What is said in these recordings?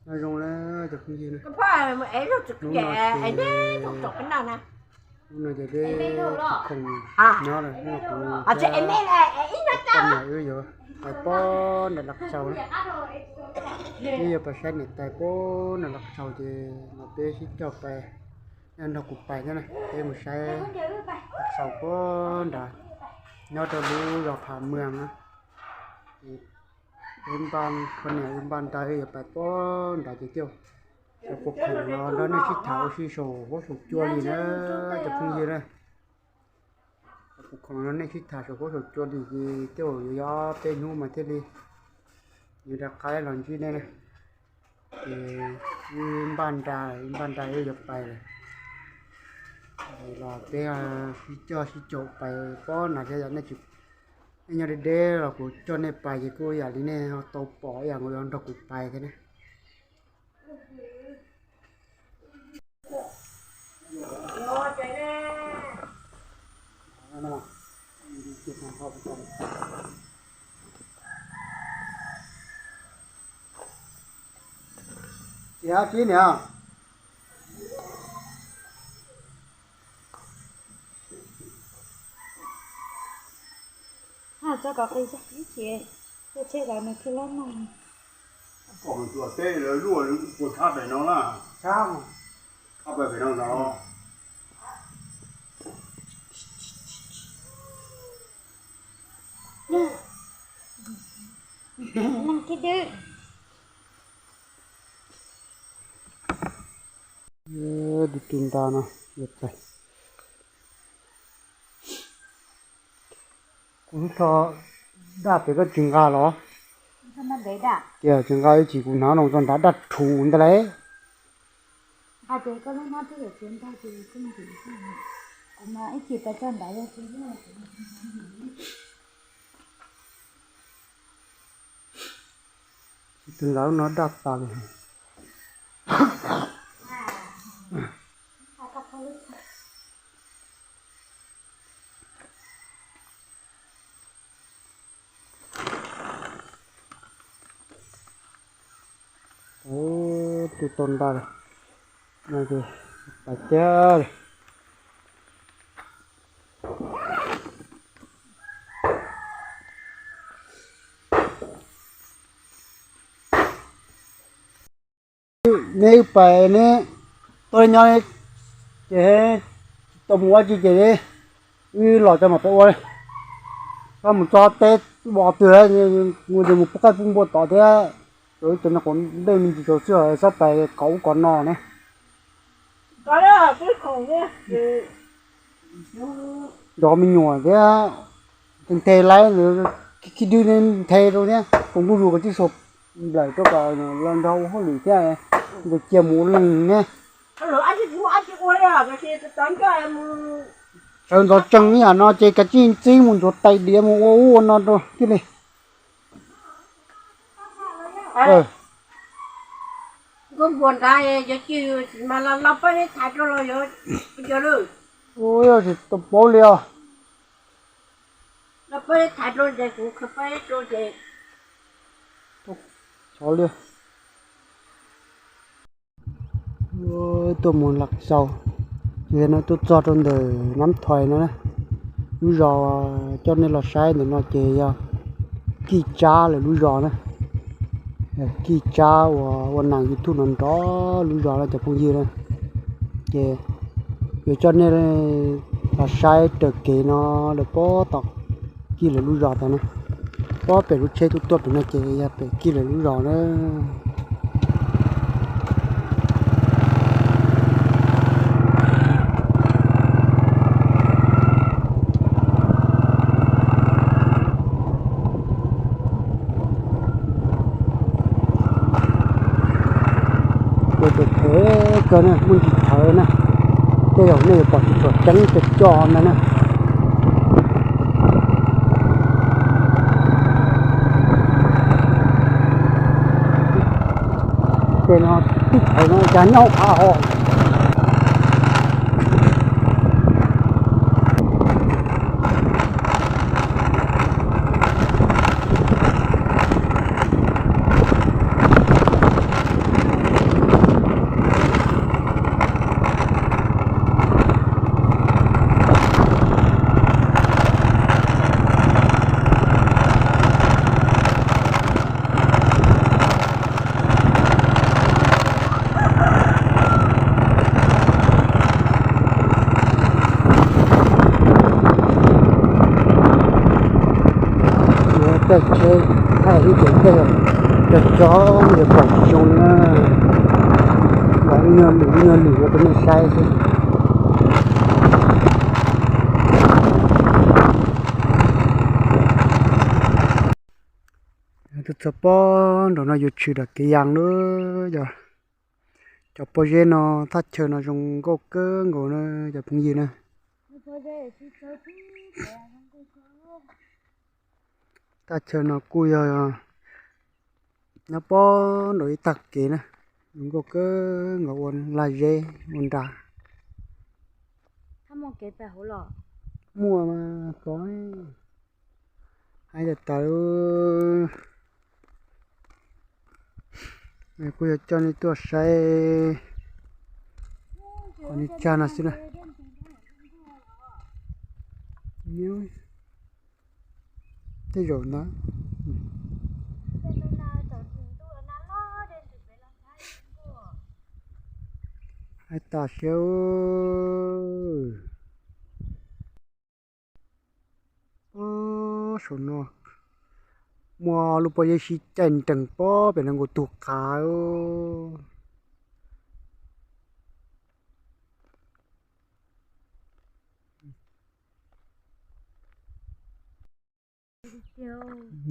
Nyob zoo na cov phooj ywg na, hnub no ces, hnub no ces peb khoom nyob lawm, hnub no kuv poj niam wb yuav pais pob nram Laj Tsaus na. Wb yuav pais saib niam tais pob nram Laj Tsaus ces no peb sib coj pais, nrog kuv pais thiab na, peb mus saib Laj Tsaus pob nrad, nyob rau lub zos Phav Mwas na. Wb npaj, poj niam wb npaj nrad wb yuav pais pob nrad ces thiaj, kuv khoom los nrog nej sib tham ua si saum huab saum cua li na cov phooj ywg na. Kuv khoom los nrog nej sib tham saum huab saum cua li ces tej zaum yuav yog ob peb hnub mas thiaj li yuav rov qab los ntsib nej na. Ces wb npaj nra, wb npaj nra wb yuav pais lawm. Los peb sib coj sib caum pais pob nrad thiab yom, nej tsis, nej nyob deb deb los kuv coj nej pais ces kuj yam li nej tau pom ib yam nkaus, yuav nrog kuv pais thiab na. Tiav tib niam. Tso kom qis ib ces, tua tsheb kom nws thiaj lob noj. Kom mus tua teb lawv luaj lawv ua tshab pem no na. Tshab, tshab pem no no. Leej twg dwb. Tus tus nra no, kuv tho daj pem koj tsis nqa los? Tias tsis nqa ib chim kuv hnav no txog nrad daj rhuv ntag lauj. Tus nqa lub no daj tas li. Tus tau nra lawm, no ces pais tiag li. Neb wb pais neb tuaj nyob ces tsis tau mus ua tsi ces wb los tso mam peb ua li. Txhob mus txog teb bos twg, mus ces mus pub qaib pub npua tod thiab. Rau ib cov nyuag quav nplej me ntsis rau xwb txhob pais kov ub kov no ne. Nrog me nyuam thiab nthe laib, khib dwb nthe rau thiab, koom ntuj zus koj tib sau nplawm rau kom los nrog ua hauj lwm thiab, ntawd cia mus ua leej ne. Sawv ntxov tsees ib yam no ces kav tsij txib mus ntxuav tais diav mus ua ub ua no rau thiaj li. Ua yog tsis tau paub li os. Xyov li. Tuaj mus Laj Xaus, ces no tuaj txog rau ntawm Nab Thais no na. Lub zos coj nej los saib ntawm no ces yog Kij Tsab lawv lub zos na. Kij Tsab uas ua neeg YouTube no nrov lub zos no cov phooj ywg na. Ces yuav coj nej los saib raws kev no lawm pob tom Kij lawv lub zos tas na. Pob pem lub tsheb tuaj tuaj pem no ces yog pem Kij lawv lub zos na. Ua tus phem kawg na, muaj ntsis thawv na, tej zaum nej yuav pom tsis tshua ceeb coj coj ntag na. Ces no tib thawv no cas nyob hauv qab hos. Thaij ib cov caij cog cog yuav pom tsis zoo na, los ib nyuag lwm ib nyuag lwm rau nej saib xwb. Tuaj txog pob nram no yuav tshwm daim kev yas lawm yog. Cov pob zeb no thaj chaw no zoo nkauj kawg nkaus na cov phooj ywg na. Thaj chaw no kuj yog nyob pob nram ib tag kev na, zoo nkauj kawg nkaus ua laj zeb ua nra. Muaj mas tod, hais tas tas kuj yog coj nej tuaj saib qhov neeg tsag no xwb na. Tej zaum ntawd hais tas siab. Saum no muaj lub pob zeb sib caij nrees pob pem no nkaus tug qav.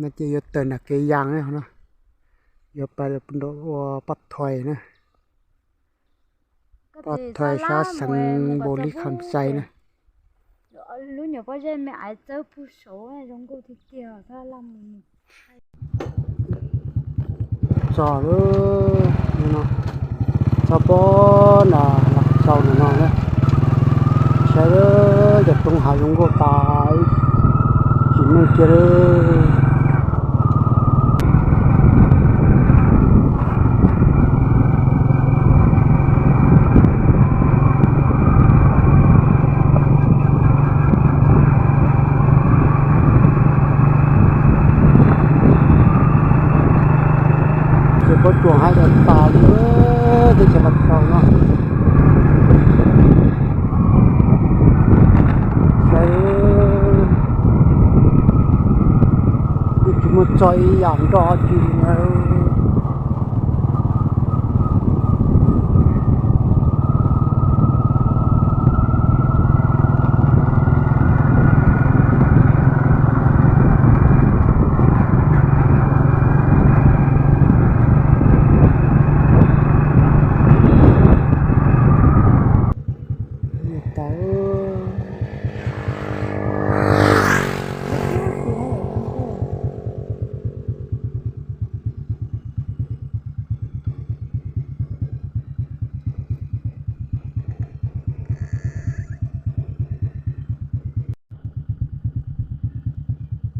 No ces yuav tawm nram kev yas na, yuav pais ua Paj Thoi na, Paj Thoi sab xeev Npaus Lis Kham Xais na. Lub nyuam pob zeb me aiv txawb pug saud zoo nkauj tiag tiag. Txog lawm, txog pob nram los txog ntawm no na. Saib cov roob hav zoo nkauj tas ib tsis neej kiag li. Ces pob tsuas haib tas tas li teb chaws Lav Kaus no. Saib, twb tsis muaj txog ib yam nroj dab tsi li na.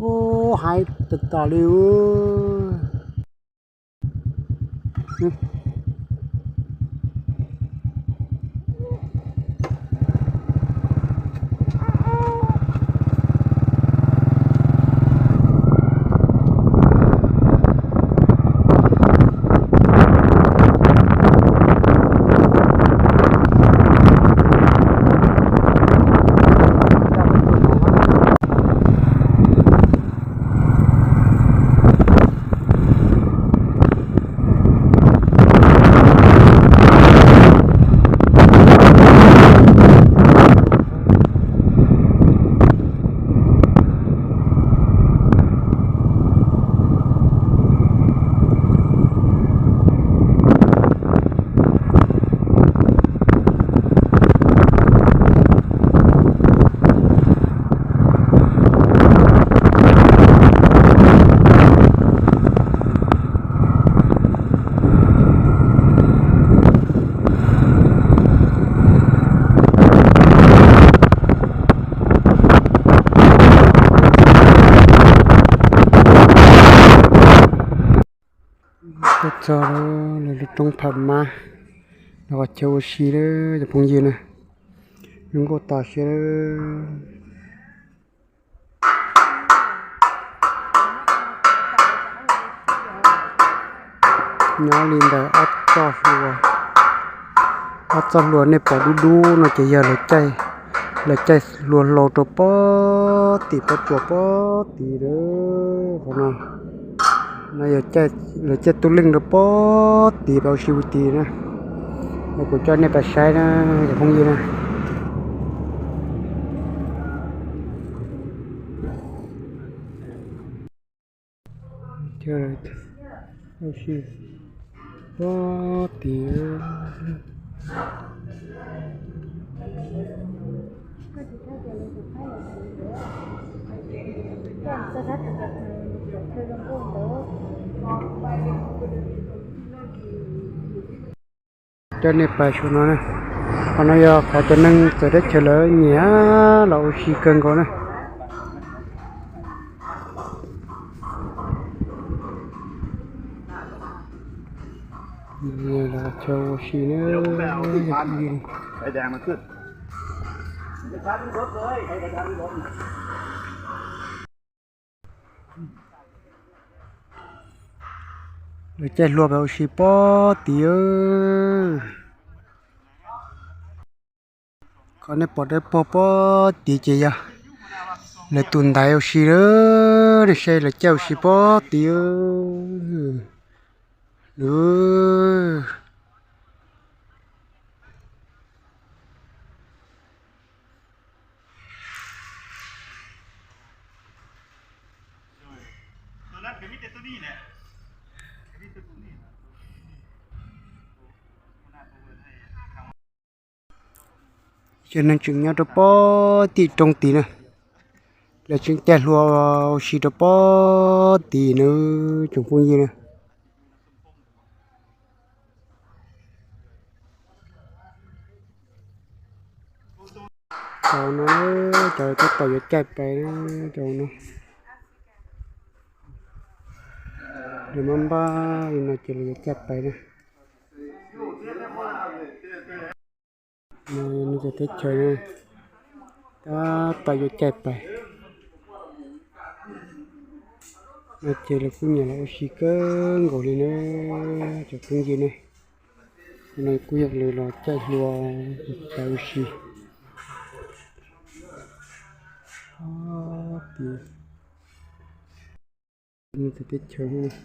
Ub, haib tas tas li. Tuaj txog lawm lub roob Pham Mab, lawv qhov chaw ua si lawm cov phooj ywg na, zoo nkauj tas siab. Nyob li ntawm ob txoj hlua, ob txoj hlua nej pom dub dub no ces yog lawv caij hlua hlau rau pob tim pob tsuas pob tid lawm qhov no. No yog lawv caij tub leej rau pob tid pab ua si ua tid na. No kuv coj nej pab saib na, cov phooj ywg na. Pob tid. Coj nej pais saum no na. Qhov no yog qhov cov neeg txawv teb chaws lawv nyiam los ua si kawg nkaus na. Los chaw ua si na. Lawv caij hlua pais ua si pob tid. Qhov nej pom dawb paug pob tid ces yog lawv tus ntaiv ua si lawm, nej saib lawv caij ua si pob tid. Cov neeg tseem nyob rau pob tim roob tid na. Lawv tseem caij hlua ua si rau pob tid na, tsoom phooj ywg na. Cov no, cov tab tom yuav caij pais, cov no, lawv maj npaj li no ces lawv yuav caij pais na. Nws cov teb chaws tab tom yuav caij pais. No ces lawv kuj nyiam los ua si kawg nkaus li na, cov phooj ywg ne. No kuj yog lawv los caij hlua pais ua si. Nws cov teb chaws.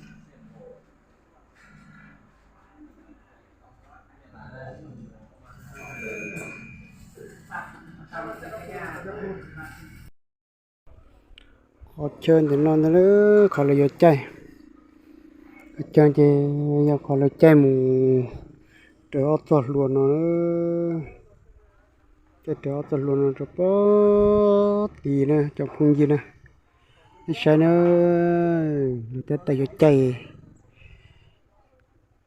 Qhov chaw ntawm no ntag, qhov lawv yuav caij. Qhov chaw ces yog qhov lawv caij mus raws ob txoj hlua no. Caij raws ob txoj hlua no rau pob tid na cov phooj ywg na. Nej saib na, lawv tab tom yuav caij.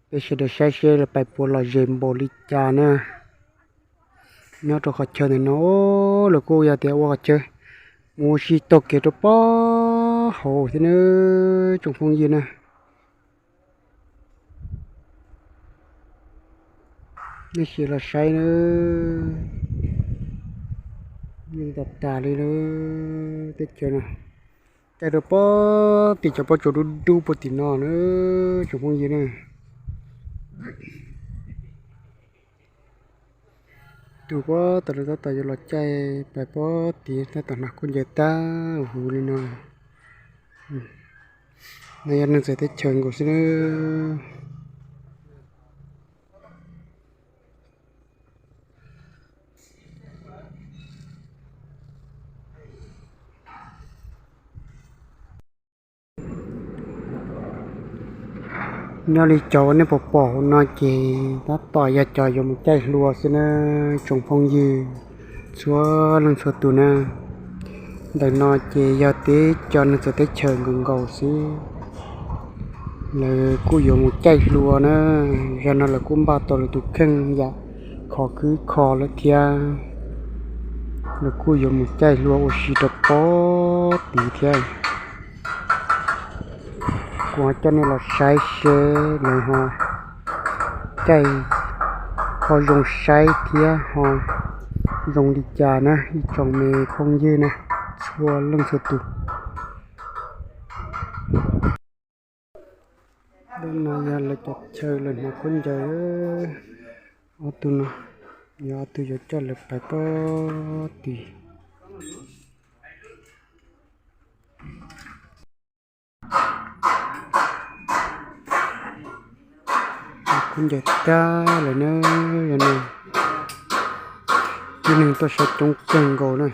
Peb sawv daws saib seb lawv pais puas lom zem npaum li cas na. Nyob rau qhov chaw ntawm no, lawv kuj yog tias ua qhov chaw mus ua si taug kev rau pob hauv thiab na, tsoom phooj ywg na. Nej sim los saib na, yeej tas tas li na, teb chaws no. Caij rau pob tim cov pob tsuas dub dub puag tim no na, tsoom phooj ywg na. Tus pob tom lawv tab tom yuav los caij pais pob tid tab tom hnav khaub ncaws tag huv li no. No yog neeg txawv teb chaws nkaus xwb na. Nyob li cov uas nej pom pom hauv no ces tab tom yog cov yuav mus caij hlua xwb na, tsoom phooj ywg txhua leej txhua tus na. Ntawm no ces yog teb, cov neeg txawv teb chaws nkaus nkaus xwb. Lawv kuj yuav mus caij hlua na, zaj no lawv kuj npaj tau lawv tus kheej yam khov khwb kho lawm thiab. Lawv kuj yuav mus caij hlua ua si rau pob tid thiab. Kuv ho coj nej los saib seb lawv ho caij ho zoo saib thiab ho zoo li cas na, ib tsoom me phooj ywg na, txhua leej txhua tus. Ntawm no yog lawv cov chaw lawv hnav khaub ncaws. Ob tug no yog ob tug yuav coj lawv pais pob tid. Ncaws tag lawm na, yog no tib neeg tuaj saib coob kawg nkaus na.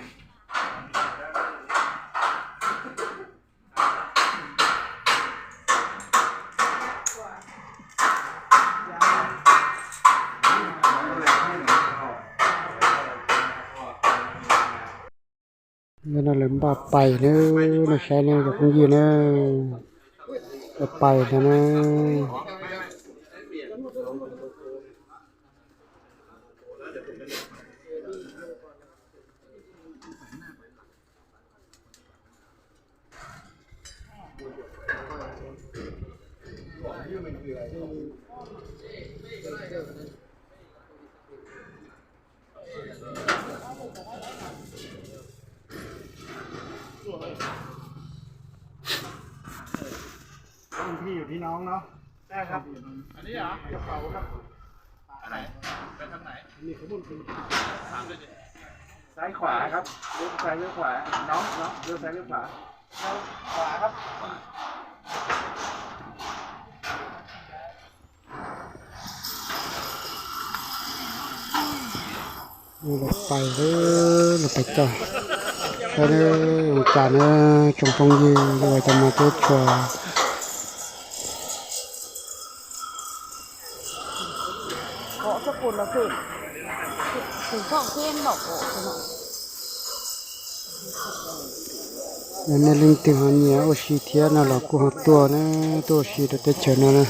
Yog no lawv npaj pais na, nej saib ne cov phooj ywg na, pais ntag na.ที่อยู่ที่น้องเนาะ ได้ครับ อันนี้เหรอ กระเป๋าครับ อันไหน ไปทางไหน นี่ขบวนการ ถามด้วยดิ ซ้ายขวาครับ เลี้ยวซ้ายเลี้ยวขวา น้อง น้อง เลี้ยวซ้ายเลี้ยวขวา ซ้ายขวาครับ Lawv pais, lawv pais txog. Saib ua cas na, tsoom phooj ywg, ua cas mas teb tshua. Yog nej leej twg ho nyiam ua si thiab no los kuj ho tuaj na, tuaj ua si rau teb chaws no na.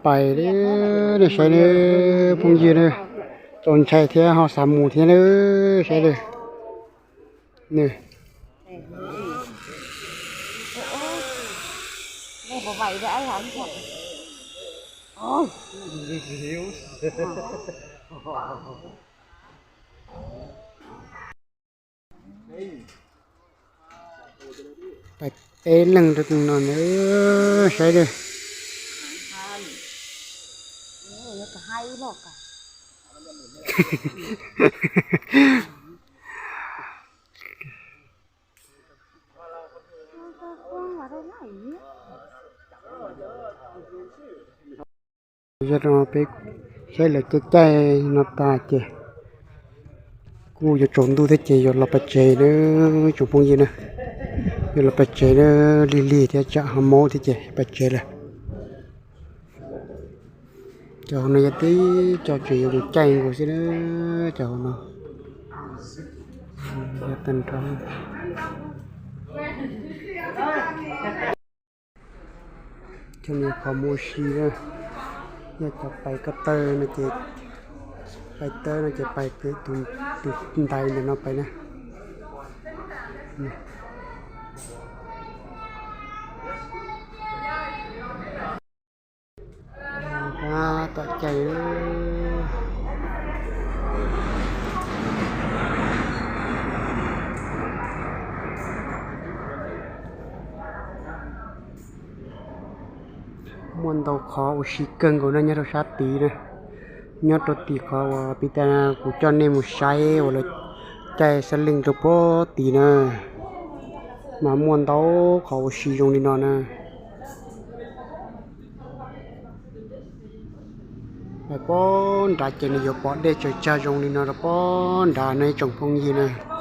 Pais, nej saib ne, phooj ywg na, txaus ntshai thiab ho xav mus thiab na, saib na. Pais peb leeg rau tus no na, saib na. Yog no peb saib lawv caij caij no tas ces kuj yuav tsaus ntuj thiab ces yuav los pais tsev na, tsoom phooj ywg na. Yuav los pais tsev na, lig lig thiab tsam ho mob thiab ces pais tsev lawm. Cov hauv no yog tib co tseem yuav mus caij nkaus xwb na, cov hauv no. Yog tag nrho. Cov no qhov mus ua si na, yog cov pais ko taw no ces, pais taw no ces pais pem tus ntais ntawm no pais na. Tom cai muaj ntau qhov ua si kawg nkaus na nyob rau sab tid na. Nyob rau tim qhov uas pib tas kuv coj nej mus saib uas lawv caij xab leej rau puag tid na, mas muaj ntau qhov ua si zoo li no na. Pab nrad ces nws yuav pom dej tsaws tsag zoo li no rau pab nrad no ib tsoom phooj ywg na.